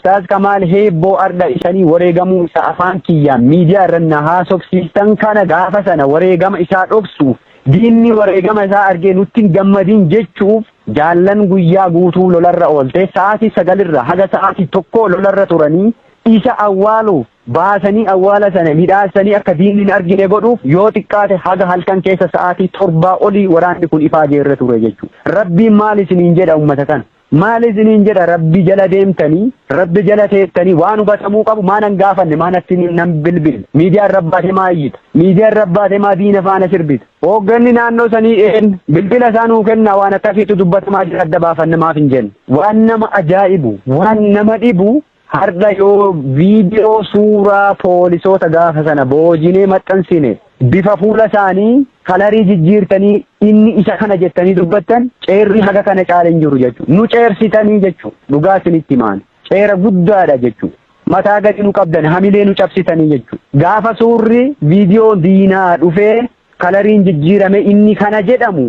Ustaaz Kamaal Heebboo ardha isanii wareegamuu isaa afaan kiyyaan miidiyaa irra na haasofsiistan kana, gaafa sana wareegama isaa dhoksuuf, diinni wareegama isaa argee nutti hin gammadin jechuuf, jaallan guyyaa guutuu lolarra oolte, sa'aatii 9rra haga sa'aatii 1 lolarra turanii, isa awwaaluuf baasanii, awwaala sana midhaasanii, akka diinni hin argine godhuuf yoo xiqqaate haga halkan keessa sa'aatii 7 olii waraanni kun ifaajeerra ture jechuudha. Rabbiin maal isiniin jedha ummata kana? Maal isiniin jedha? Rabbi jala deemtanii, Rabbi jala teettanii, waan hubatamuu qabu maa nan gaafanne, maa natti nan bilbille? Miidiyaa irra baatee maa iyyita? Miidiyaa irra baatee maa diina faana sirbita? Hoogganni naannoo sanii een bilbila isaa nuu kennaa, waan akkasiitu dubbatamaa jira, adda baafanne maaf hin jenne? Waan nama ajaa'ibu, waan nama dhibu, har'a yoo viidiyoo suuraa poolisoota gaafa sana boojinee maxxansine, bifa fuula isaanii kalarii jijjiirtanii inni isa kana jettanii dubbattan, ceerri haga kana caale hin jiru jechuudha. Nu ceersitanii jechuudha. Dhugaa isinitti himaan. Ceera guddaadha jechuudha. Mataa gadi nu qabdan, hamilee nu cabsitanii jechuudha. Gaafa suurri viidiyoo diinaa dhufee kalariin jijjiirame inni kana jedhamu,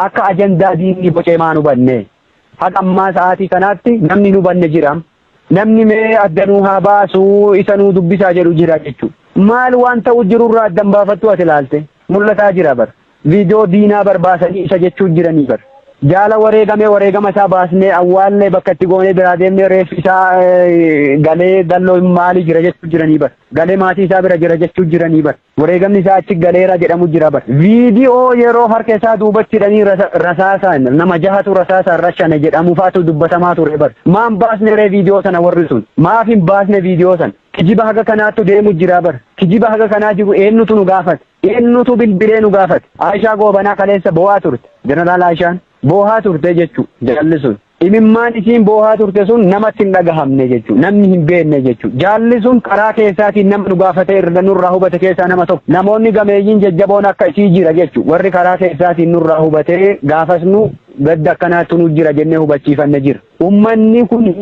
akka ajandaa diinni bocee maan hubanne? Haga ammaa sa'aatii kanaatti namni nu hubanne jira. Namni mee adda nuu haa baasuu, isa nuu dubbisaa jedhu jira jechuudha. Maal waan ta'u jirurraa addan baafattu ati ilaalte? Mul'ataa jira bar. Viidiyoo diinaa barbaasanii isa jechuu jiranii bar. Jaala wareegamee, wareegama isaa baasnee awwaallee, bakka itti goonee biraa deemnee, reeffi isaa galee dalloo maalii jira jechuu jiranii bar. Galee maatii isaa bira jira jechuu jiranii bar. Wareegamni isaa achi galeera jedhamu jira bar. Viidiyoo yeroo harka isaa duubatti hidhanii rasaasaan nama jahatu rasaasaan rashane jedhamu faatu dubbatamaa ture bar. Maan baasne ree viidiyoo sana warri sun? Maaf hin baasne viidiyoo sana? Kijiba haga kanaattu deemu jira bar. Kijiba haga kanaa jiru eenyutu nu gaafate? Eenyutu bilbilee nu gaafate? Aayishaa Goobanaa kaleessa boo'aa turte. Jeneraal Aayishaan boo'aa turte jechuu jaalli sun. Imimmaan isiin boohaa turte sun namatti hin dhagahamne jechuudha. Namni hin beekne jechuudha. Jaalli sun karaa keessaatiin nama nu gaafatee irra nurraa hubate keessaa nama tokko. Namoonni gameeyyiin jajjaboon akka isii jira jechuudha. Warri karaa keessaatiin nurraa hubatee gaafas nu gadda akkanaatti nu jira jennee hubachiifanne jira. Ummanni kun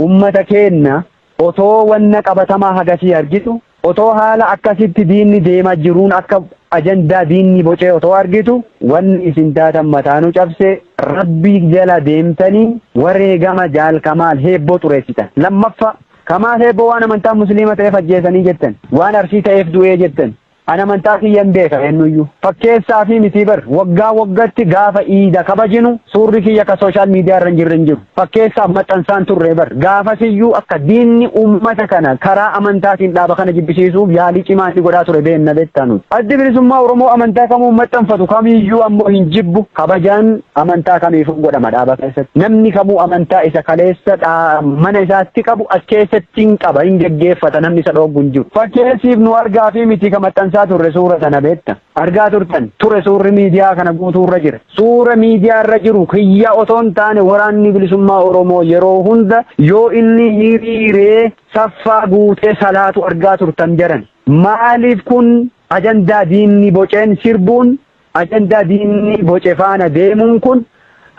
ummata keenna, otoo wanna qabatamaa hagasii argitu, otoo haala akkasitti diinni deemaa jiruun akka ajandaa diinni bocee otoo argitu, wanni isin taatan mataanuu cabse. Rabbii jala deemtanii wareegama Jaal Kamaal Heebboo xureessitan. Lammaffaa, Kamaal Heebboo waan amantaa Musliima ta'eef ajjeesanii jettan, waan Arsii ta'eef du'ee jettan. An amantaa kiyyan beeka eenyuyyuu. Fakkeessaa fi mitii bar, waggaa waggatti gaafa iida kabajinu suurri kiyya ka social media irra hin jirre hin jiru. Fakkeessaaf maxxansaan turre bar. Gaafasiyyuu akka diinni uummata kana karaa amantaatiin dhaaba kana jibbisiisuuf yaalii cimaa inni godhaa ture beenna, beektaa nuti. Addi Bilisummaa Oromoo amantaa kamuu maxxanfatu kamiyyuu ammoo hin jibbu. Kabajaan amantaa kamiifuu godhama dhaaba keessatti. Namni kamuu amantaa isa kaleessa mana isaatti qabu as keessatti hin qaba, hin geggeeffata, namni isa dhooggu hin jiru. Fakkeessiif nu argaa fi miti ka maxxansaa turre suura sana, beekta. Argaa turtan ture, suurri miidiyaa kana guutuurra jira. Suura miidiyaa irra jiru kiyya otoo hin taane, Waraanni Bilisummaa Oromoo yeroo hunda yoo inni hiriiree saffaa guutee salaatu argaa turtan jaran. Maaliif kun ajandaa diinni boceen sirbuun, ajandaa diinni boce faana deemuun kun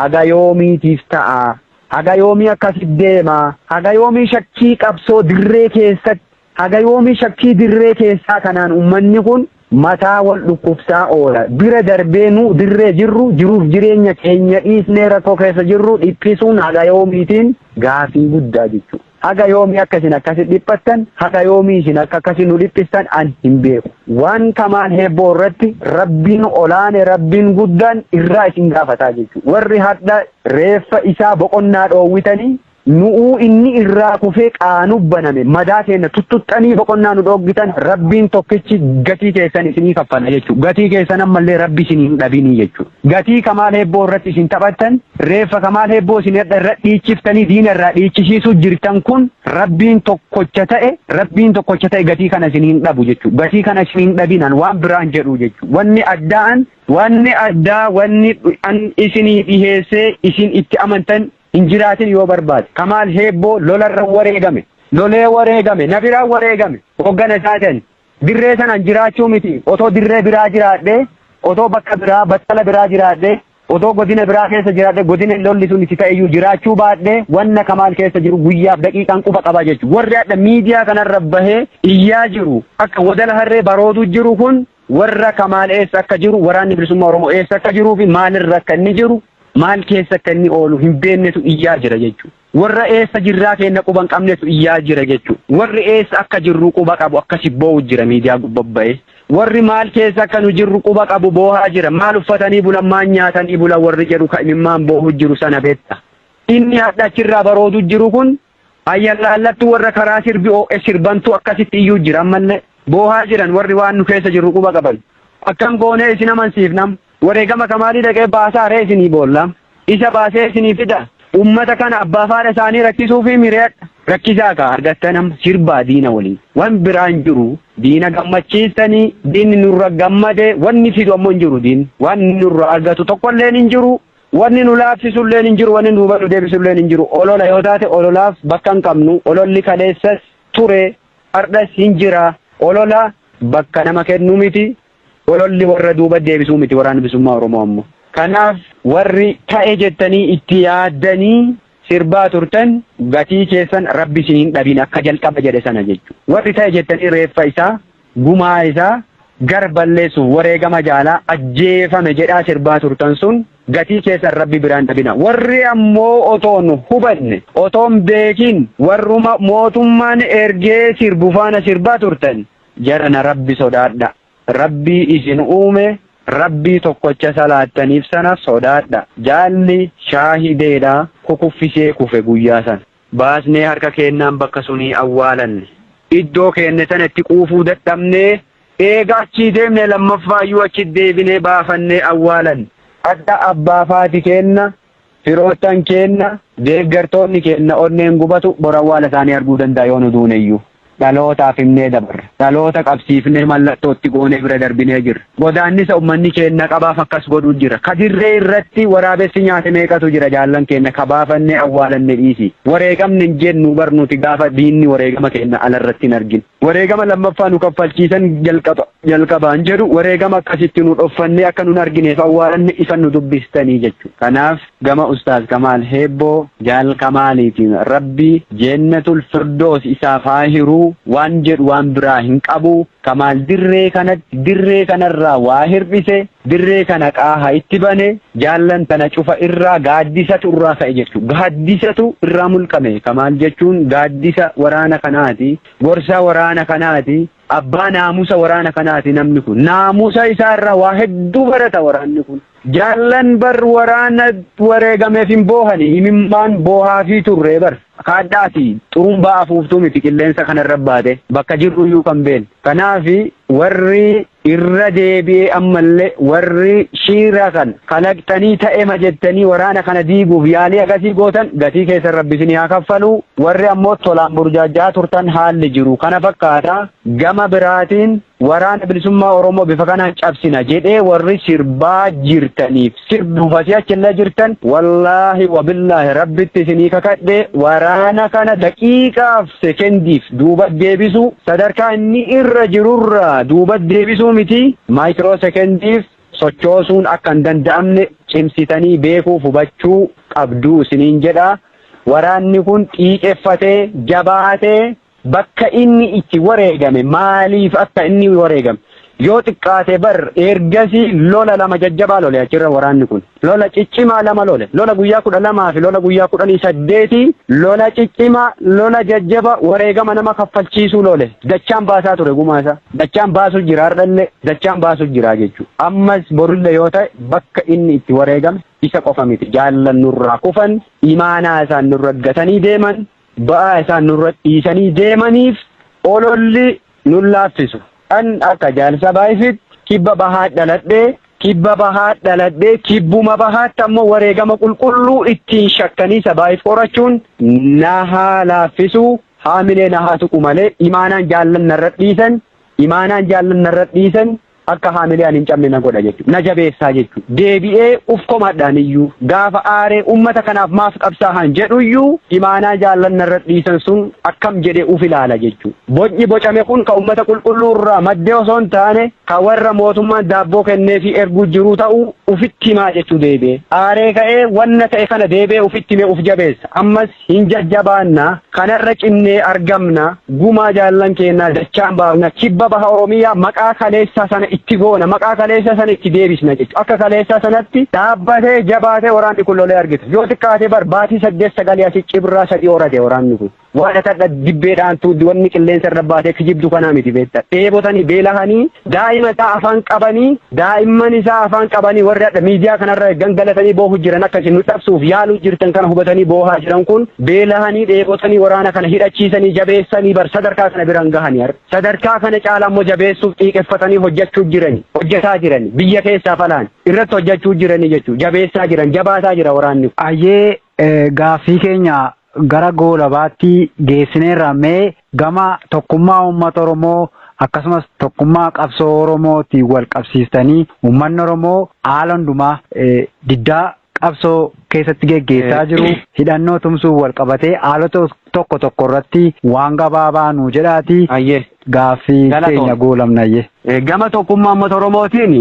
haga yoomiitiif ta'a? Haga yoomii akkasit deema? Haga yoomii shakkii qabsoo dirree keessatti, haga yoomii shakkii dirree keessaa kanaan uummanni kun mataa wal dhukkubsaa oola? Bira darbee nu dirree jirru, jiruuf jireenya keenya dhiisnee rakkoo keessa jirru dhiphisuun haga yoomiitiin gaafii guddaa jechuudha. Haga yoomii akka isin akkasi dhiphattan, haga yoomii isin akka akkasi nu dhiphistan an hin beeku. Waan Kamaal Heebboo irratti Rabbiin olaane, Rabbiin guddaan irraa isin gaafataa jechuudha. Warri hadha reeffa isaa boqonnaa dhoowwitanii, nu'uu inni irraa kufee qaanuu baname madaa keenya tuttuxxanii boqonnaa nu dhooggitan, Rabbiin tokkichi gatii keessan isinii kaffala jechuudha. Gatii keessan ammallee Rabbi isinii hin dhabinii jechuudha. Gatii Kamaal Heebboo irratti isin taphattan, reeffa Kamaal Heebboo isin irra dhiichiftanii diina irraa dhiichisiisuu jirtan kun, Rabbiin tokkocha ta'e, Rabbiin tokkocha ta'e gatii kana isin hin dhabu jechuudha. Gatii kana isin hin dhabinan, waan biraan jedhu jechuudha. Wanni addaan, wanni addaa, wanni an isinii dhiheessee isin itti amantan hin jiraatin yoo barbaade. Kamaal Heebboo lolarra wareegame. Lolee wareegame. Na biraan wareegame. Hoggana isaatiin. Dirree sanaan jiraachuu miti. Otoo dirree biraa jiraadhee, otoo bakka biraa, battala biraa jiraadhee, otoo godina biraa keessa jiraadhee, godina lolli sun itti ta'eyyuu jiraachuu baadhee, wanna Kamaal keessa jiru guyyaaf daqiiqaan quba qaba jechuudha. Warri hadha miidiyaa kanarra bahee iyyaa jiru, akka wadala harree baroodu jiru kun, warra Kamaal eessa akka jiru, Waraanni Bilisummaa Oromoo eessa akka jiruu fi maalirra akka inni jiru, maal keessa akka inni oolu hin beeknetu iyyaa jira jechuudha. Warra eessa jirraa keenna quba hin qabnetu iyyaa jira jechuudha. Warri eessa akka jirru quba qabu akkasi boo'u jira miidiyaa gubbaa. Warri maal keessa akka nu jirru quba qabu boohaa jira. Maal uffatanii bulan, maal nyaatanii bulan warri jedhu ka imimmaan boo'u jiru sana beekta. Inni hadha achirraa baroodu jiru kun ayyallaallattu warra karaa sirbi oo'e sirbantu akkasitti iyyuu jira ammallee. Boohaa jiran warri waan nu keessa jirru quba qaban. Akkam goonee isin amansiifnam. Wareegama Kamaalii dhaqee baasaa ree isinii boolla. Isa baasee isinii fida. Ummata kana abbaa faadha isaanii rakkisuu fi mireedha. Rakkisaa ka argattanam sirbaa diina waliin. Wan biraan jiru diina gammachiistanii, diinni nurra gammade, wanni fidu ammoo hin jiru diinni. Wanni nurra argatu tokkolleen hin jiru. Wanni nu laaffisuilleen hin jiru, wanni nu nu deebisuilleen hin jiru. Olola yoo taate ololaaf bakka hin qabnu. Ololli kaleessas ture, hardhas hin jira. Olola bakka nama kennu miti. Ololli warra duuba deebisuu miti Waraana Bilisummaa Oromoo ammoo. Kanaaf warri ta'e jettanii itti yaaddanii sirbaa turtan, gatii keessan Rabbi isin hin dhabin akka jalqaba jedhe sana jechuudha. Warri ta'e jettanii reeffa isaa, gumaa isaa gar balleessuuf wareegama jaalaa ajjeefame jedhaa sirbaa turtan sun gatii keessan Rabbi biraan dhabina. Warri ammoo otoon hubanne, otoon beekin, warruma mootummaan ergee sirbu faana sirbaa turtan, jarana Rabbi sodaadha. Rabbii isin uume, Rabbii tokkocha salaattaniif sana sodaadha. Jaalli shaahideedha, kukuffisee kufe guyyaa sana. Baasnee harka keennaan bakka sunii awwaalanne. Iddoo keenne sana itti quufuu dadhabnee, eega achii deemne lammaffaayyuu achi deebinee baafannee awwaalanne. Akka abbaa faati keenna, firoottan keenna, deeggartoonni keenna onneen gubatu bor awwaala isaanii arguu danda'a yoo nu duuneyyuu. Dhalootaaf himnee dabarra. Dhaloota qabsiifnee mallattootti goonee bira darbinee jirra. Godaannisa uummanni keenna qabaaf akkas godhuu jira. Ka dirree irratti waraabessi nyaate meeqatu jira jaallan keenna ka baafannee awwaalanne dhiisi. Wareegamne hin jennu bar nuti gaafa diinni wareegama keenna alarratti hin argin. Wareegama lammaffaa nu kaffalchiisan jalqaba jalqabaan jedhu, wareegama akkasitti nu dhoffannee akka nun argineef awwaalanne ifan nu dubbistanii jechuudha. Kanaaf gama Ustaaz Kamaal Heebboo, Jaal Kamaaliitiin Rabbi Jeennatul Firdoos isaaf haa hiruu waan jedhu waan biraa hin qabu. Kamaal dirree kanatti, dirree kanarraa waa hir'ise, dirree kana qaaha itti bane, jaallan tana cufa irraa gaaddisatu irraa ka'e jechuudha. Gaaddisatu irraa mulqame. Kamaal jechuun gaaddisa waraana kanaati. Gorsaa waraana kanaati. Abbaa naamusa waraana kanaati namni kun. Naamusa isaa irraa waa hedduu barata waraanni kun. Jaallan bar waraana wareegameef hin boohani, imimmaan boohaafii turre bar. Kaadhaati xurumbaa afuuftuu miti qilleensa kanarra baate bakka jirru iyyuu kan beeknu. Kanaafi warri irra deebi'ee ammallee warri shiira kan kalaqxanii ta'ema jettanii waraana kana diiguuf yaalii akkasii gootan, gatii keessan Rabbi isinii haa kaffalu. Warri ammoo tolaan burjaajaa turtan, haalli jiru kana fakkaata. Gama biraatiin Waraana Bilisummaa Oromoo bifa kanaan cabsina jedhee warri sirbaa jirtaniif sirbuuf asii achillee jirtan, wallaahi wabillaahi Rabbitti isinii kakadhe, waraana kana daqiiqaaf sekendiif duuba deebisuu, sadarkaa inni irra jirurraa duuba deebisuu miti, maayikiroo sekendiif sochoosuun akka hin danda'amne cimsitanii beekuuf hubachuu qabduu isiniin jedha. Waraanni kun xiiqeffatee jabaatee bakka inni itti wareegame, maaliif akka inni wareegame, yoo xiqqaate bar ergasii lola lama jajjabaa lole achirra waraanni kun, lola ciccimaa lama lole, lola guyyaa 12 fi lola guyyaa 18, lola ciccimaa, lola jajjaba wareegama nama kaffalchiisuu lole. Dachaan baasaa ture gumaa isaa, dachaan baasuu jira, har'allee dachaan baasuu jira jechuudha. Ammas borullee yoo ta'e bakka inni itti wareegame isa qofa miti, jaallan nurraa kufan, imaanaa isaan nurra gatanii deeman, ba'aa isaan nurra dhiisanii deemaniif ololli nun laaffisu. An akka jaalsa baay'ifitti kibba bahaa dhaladhee, kibba bahaa dhaladhee, kibbuma bahaatti ammoo wareegama qulqulluu ittiin shakkanii sabaayif qorachuun na haa laaffisu, haamilee na haa tuqu malee, imaanaan jaallan narra dhiisan, imaanaan jaallan narra dhiisan akka haamilee ani hin cabne na godha jechuudha. Na jabeessaa jechuudha. Deebi'ee uf komadhaan iyyuu gaafa aaree ummata kanaaf maaf qabsaa'an jedhu iyyuu, imaanaa jaallan narra dhiisan sun akkam jedhee uf ilaala jechuudha. Bocni bocame kun ka ummata qulqulluu irraa maddee osoo hin taane ka warra mootummaan daabboo kennee fi erguu jiru ta'uu ufitti himaa jechuu deebi'ee. Aaree ka'ee wanna ta'e kana deebi'ee ufitti himee uf jabeessa. Ammas hin jajjabaanna, kanarra cimnee argamna, gumaa jaallan keenyaa dachaan baafna, kibba baha Oromiyaa maqaa kaleessaa sana itti goona, maqaa kaleessa sana itti deebisna jechuudha. Akka kaleessa sanatti dhaabbatee jabaatee waraanni kun lolee argita. Yoo xiqqaate bar baatii 8 sagalii asii cibraa 3 horate waraanni kun. Waan akka dibbeedhaan tuuddi wanni qilleensa irra baatee kijibdu kanaa miti beekta. Dheebotanii beelahanii daa'ima isaa afaan qabanii, daa'imman isaa afaan qabanii, warri hadha miidiyaa kanarra gangalatanii boohu jiran, akka isin nu dhabsuuf yaaluu jirtan kana hubatanii boohaa jiran kun, beelahanii dheebotanii waraana kana hidhachiisanii jabeessanii bar sadarkaa kana biraan gahanii har'a. Sadarkaa kana caalaa immoo jabeessuuf xiiqeffatanii hojjechuu jirani, hojjetaa jirani, biyya keessaa falaan irratti hojjechuu jiranii jechuudha. Jabeessaa jiran, jabaataa jira waraanni. Ayyee, gaaffii keenya gara goolabaatti geessineerra. Mee gama tokkummaa uummata Oromoo akkasumas tokkummaa qabsoo Oromootiin wal qabsiistanii, uummanni Oromoo haala hundumaa diddaa qabsoo keessatti geggeessaa jiru hidhannoo tumsuun wal qabatee haalota tokko tokko irratti waan gabaabaa nu jedhaati. Ayyee. Gaaffii keenya goolabnayyee. Gama tokkummaa uummata Oromootiin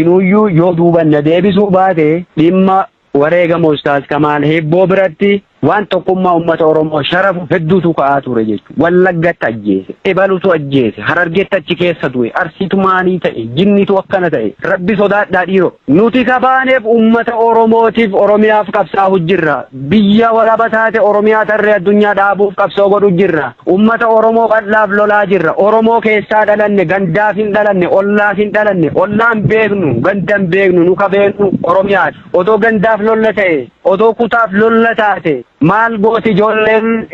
inuyyuu yoo duubanna deebisuu baate, dhimma wareegama Ustaaz Kamaal Heebboo biratti waan tokkummaa uummata Oromoo sharafu hedduutu ka'aa ture jechuudha. Wallaggatti ajjeese, Ebalutu ajjeese, Harargeetti achi keessa du'e, Arsiitu maanii ta'e, jinnitu akkana ta'e. Rabbi sodaadhaa dhiiroo. Nuti kabaaneef uummata Oromootiif Oromiyaaf qabsaa'u jirra. Biyya walaba taate Oromiyaa tarree addunyaa dhaabuuf qabsoo godhu jirra. Uummata Oromoo bal'aaf lolaa jirra. Oromoo keessaa dhalanne, gandaaf hin dhalanne, ollaaf hin dhalanne, ollaan beeknu, gandan beeknu, nu ka beeknu Oromiyaati. Otoo gandaaf lolla ta'e, otoo kutaaf lolla taate, maal gooti ijoolleen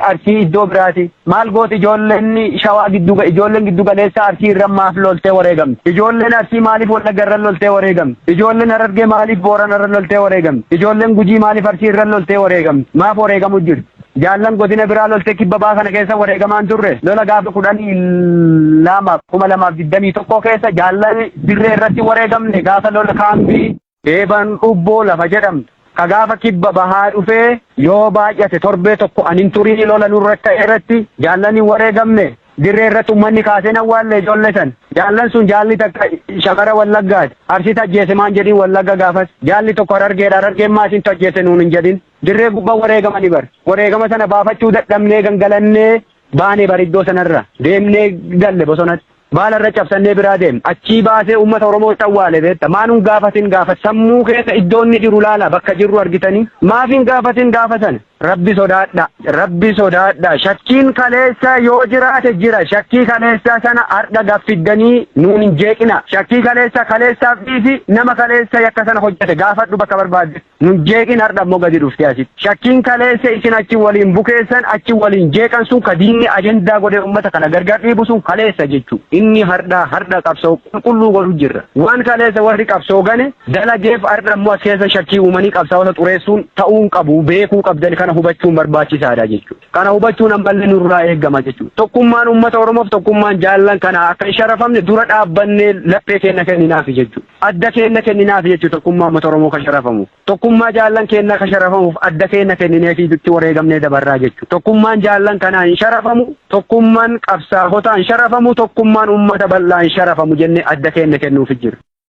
Arsii iddoo biraati? Maal gooti ijoolleen Shawaa giddu, ijoolleen giddu galeessa Arsii irra maaf loltee wareegamti? Ijoolleen Arsii maaliif Wallagga irra loltee wareegamti? Ijoolleen Harargee maaliif Boorana irra loltee wareegamti? Ijoolleen Gujii maaliif Arsii irra loltee wareegamti? Maaf wareegamu jirti? Jaallan godina biraa loltee kibba baa kana keessa wareegamaan turre. Lola gaafa 12/2021 keessa jaallan dirree irratti wareegamne, gaafa lola kaambii Eeban Dhubboo lafa jedhamtu. Ka gaafa kibba bahaa dhufee yoo baay'ate torbee tokko anin turii lola nurra ta'e irratti jaallan hin wareegamne. Dirree irratti uummanni kaasee awwaalle ijoollee san. Jaallan sun jaalli takka shamara Wallaggaati. Arsiitu ajjeese maan jedhin Wallagga gaafas. Jaalli tokko Harargeedha. Harargeen maasintu ajjeese nuun hin jedhin. Dirree gubbaa wareegamanii bar. Wareegama sana baafachuu dadhabnee gangalannee baanee bar, iddoo sanarra. Deemnee galle bosonatti. Baala irra cabsannee biraa deemne. Achii baasee uummata Oromoo awwaale beekta. Maanuun gaafatin gaafa sammuu keessa iddoo inni jiru laala, bakka jirru argitanii. Maaf hin gaafatin gaafa sana? Rabbi sodaadha. Rabbi sodaadha. Shakkiin kaleessa yoo jiraate jira. Shakkii kaleessa sana har'a gaffiddanii nuun hin jeeqina. Shakkii kaleessa kaleessaaf dhiisi, nama kaleessa yakka sana hojjete gaafadhu bakka barbaadde. Nun jeeqin har'a immoo gadi dhuftee asitti. Shakkiin kaleessa isin achi waliin bukeessan, achi waliin jeeqan sun, ka diinni ajandaa godhee uummata kana gargar dhiibu sun kaleessa jechuudha. Inni har'a har'a qabsoo qulqulluu godhu jirra. Waan kaleessa warri qabsoo gane dalageef har'a immoo as keessa shakkii uumanii qabsaa'ota xureessuun ta'uu hin qabu, beekuu qabdan, kana hubachuun barbaachisaadha jechuudha. Kana hubachuun ammallee nurraa eegama jechuudha. Tokkummaan uummata Oromoof tokkummaan jaallan kana akka hin sharafamne dura dhaabbannee laphee keenya kenninaafi jechuudha. Adda keenya kenninaafi jechuudha tokkummaa uummata Oromoo kan sharafamu. Tokkummaa jaallan keenyaa kan sharafamuuf adda keenya kennineefi itti wareegamnee dabarraa jechuudha. Tokkummaan jaallan kanaa hin sharafamu, tokkummaan qabsaa'otaa hin sharafamu, tokkummaan uummata bal'aa hin sharafamu jennee adda keenya kennuufi jira.